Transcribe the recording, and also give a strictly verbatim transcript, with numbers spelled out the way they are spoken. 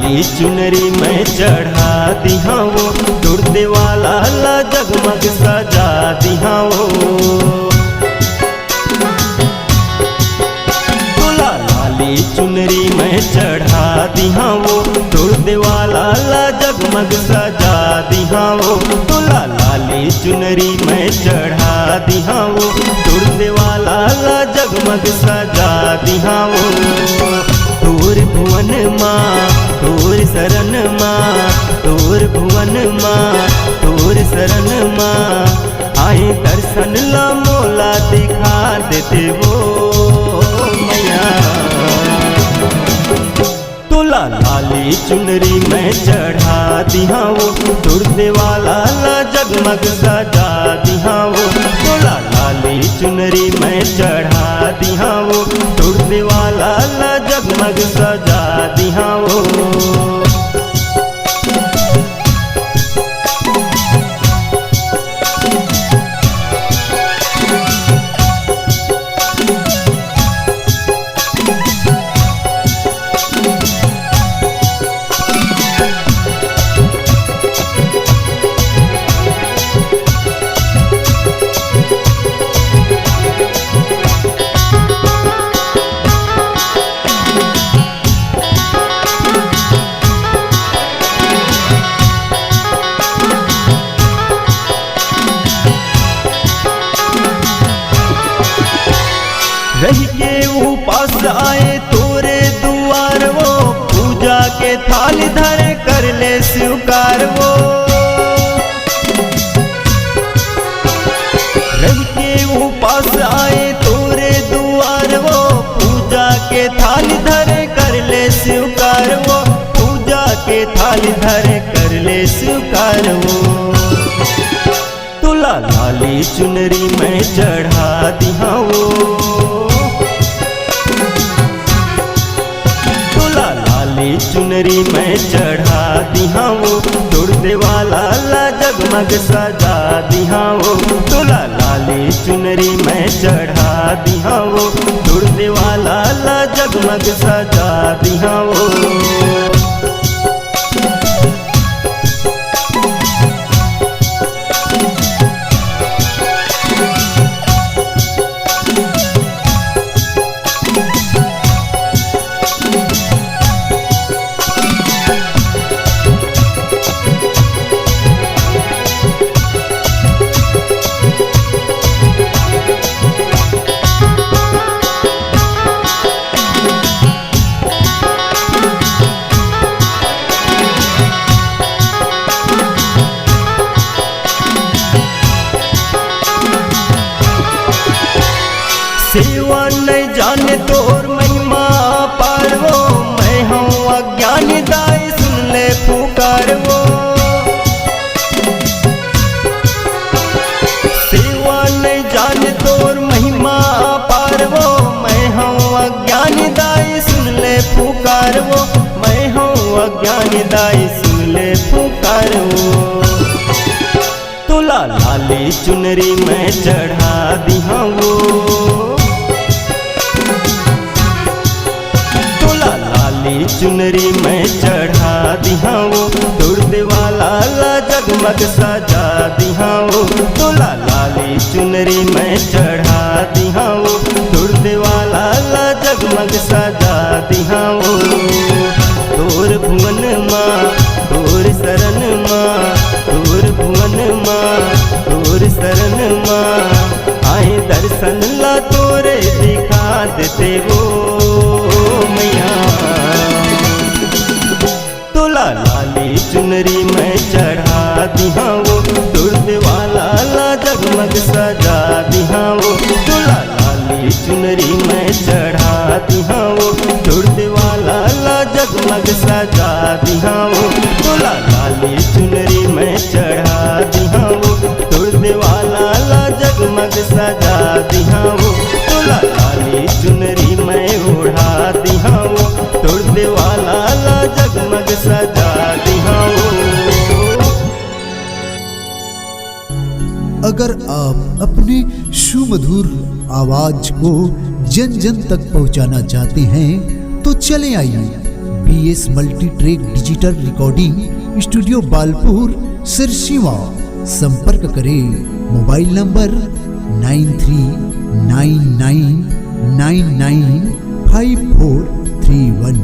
ये चुनरी मैं चढ़ा दिहावो, तुड़ते वाला ला जगमग सजा दिहावो। तोला लाली चुनरी मैं चढ़ा दिहावो, तुड़ते वाला ला जगमग सजा दिहावो। तोला लाली चुनरी मैं चढ़ा दिहावो, तुड़ते वाला ला जगमग सजा दिहावो। तोर भुवन मा, तोर शरण मा, तोर भुवन मा, तोर शरण मा, आए दर्शन ला मोला दिखा देते वो मैया। तोला लाली चुनरी मैं चढ़ा दिहावो, तुड़ते वाला ला जगमग सजा दिहावो। तोला लाली चुनरी मैं चढ़ा दिहावो, तुड़ते वाला ला जगमग सजा दिहावो। रह के उपास आए तोरे दुआर वो, पूजा के थाली धरे कर ले स्वीकार वो। रह के उपास आए तोरे दुआर वो, पूजा के थाली धरे कर ले स्वीकार वो, पूजा के थाली धरे कर ले स्वीकार वो। तोला लाली चुनरी मैं चढ़ा दिहावो। तोला लाली चुनरी मैं चढ़ा दिहावो, तुड़ते वाला ला जगमग सजा दिहावो। तोला लाली चुनरी मैं चढ़ा दिहावो, तुड़ते वाला ला जगमग सजा दिहावो। सेवा नहीं जाने तोर महिमा पार वो, मैं हूँ अज्ञानी दाई सुन ले पुकार वो। सेवा नहीं जाने तोर महिमा पार वो, मैं हूँ अज्ञानी दाई सुन ले पुकार वो, मैं हूँ अज्ञानी दाई सुन ले पुकार वो। तोला लाली चुनरी मैं चढ़ा दिहावो। तोला लाली चुनरी मैं चढ़ा दिहावो, तुड़ते वाला ला जगमग सजा दिहावो। तोला लाली चुनरी मैं चढ़ा दिहावो, तुड़ते वाला ला जगमग सजा दिहावो। तोर भुवन मा, तोर शरण मा, तोर भुवन मा, तोर शरण मा, आए दर्शन ला तोरे दिखा देते वो मैया। तोला लाली चुनरी मैं चढ़ा दिहावो, तुड़ते वाला ला जगमग सजा दिहावो। तोला लाली चुनरी मैं चढ़ा दिहावो, तुड़ते वाला ला जगमग सजा दिहावो। तोला लाली चुनरी मैं चढ़ा दिहावो, तुड़ते वाला ला जगमग सजा दिहावो। तोला लाली चुनरी मैं ओढ़ा दिहावो, तुड़ते वाला ला जगमग सजा दिहावो। अगर आप अपनी सुमधुर आवाज को जन जन तक पहुंचाना चाहते हैं, तो चले आइए PS multitrack digital recording studio, Balpur, Sirsiva. संपर्क करें mobile number nine three nine nine nine nine five four three वन।